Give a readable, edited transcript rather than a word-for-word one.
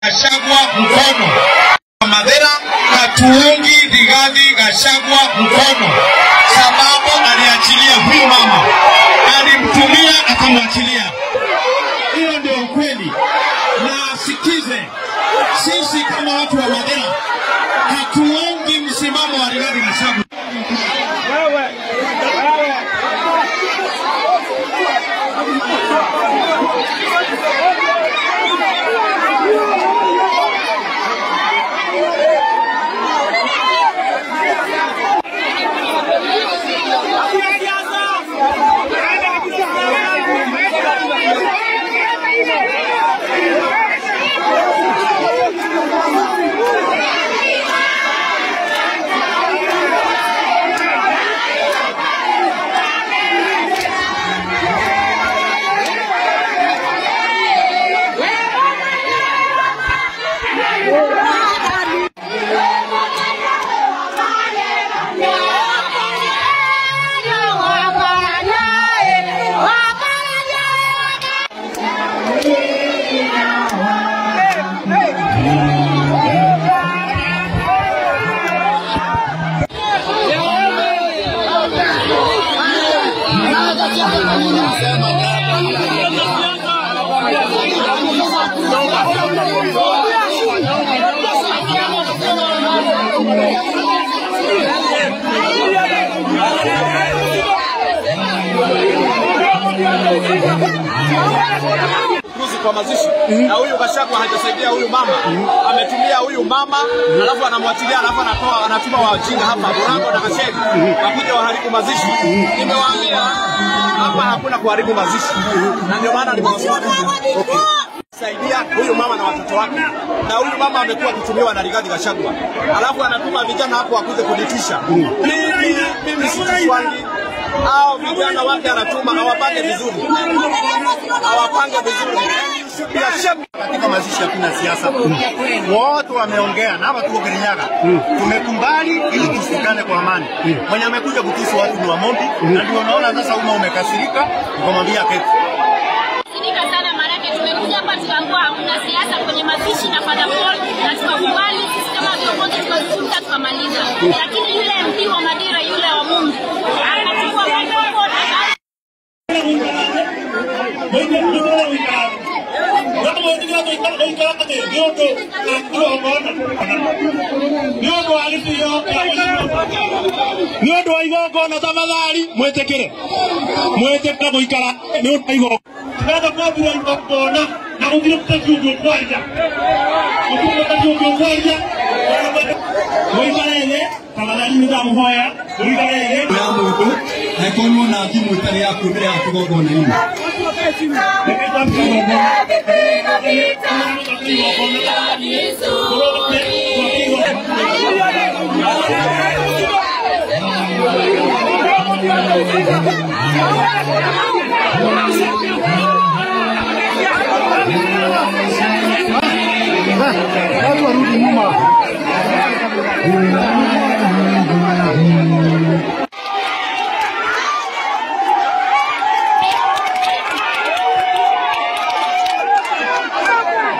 Gachagua mkono. Mathira hatuungi Rigathi Gachagua mkono, sababu aliachilia huyu mama, alimtumia akamwachilia. Hiyo ndio ukweli. Na sikize, sisi kama watu wa Mathira hatuungi msimamo wa Rigathi Gachagua. Kwa mazishi na huyu Gachagua hajasaidia huyu mama, ametumia huyu mama alafu anamwachilia, alafu anatoa anatuma wajinga hapa Borango na Gachagua wakuja waharibu mazishi. Nimewaambia hapa hakuna kuharibu mazishi, na ndio maana nimewaambia saidia huyu mama na watoto wake. Na huyu mama amekuwa akitumiwa na Rigathi Gachagua, alafu anatuma vijana hapo wakuje kunitisha mimi sitishwangi. Hao vijana wake anatuma awapange vizuri, awapange vizuri. Katika mazishi hakuna siasa. Wote wameongea na hapa tuko Kirinyaga. Tumekubali ili tusikane kwa amani. Mwenye amekuja kutusi watu ni Wamombi, na ndio unaona sasa umma umekasirika, ukamwambia keti. Sana maana tumekuja hapa tukaambiwa hakuna siasa kwenye mazishi na Father Paul, na tukakubali sisi kama viongozi tukazungumza tukamaliza. Lakini yule MP wa Madira yule wa Mungu akachukua microphone nĩ ũndũ wa igongona tafadhali mwĩtĩkĩre mwĩtĩkĩre gũikara nĩ ũndũ wa igongona tigatha kwambira igongona na gũtirĩ mũteti ũngĩ ũkwaria gũtirĩ mũteti ũngĩ ũkwaria mũikare thĩ tafadhali nĩ ndamũhoya mũikare thĩ ya mũndũ angĩkorwo na thimũ ĩtarĩ yaku mbere ya kĩgongona-inĩ. Watu warudi nyuma.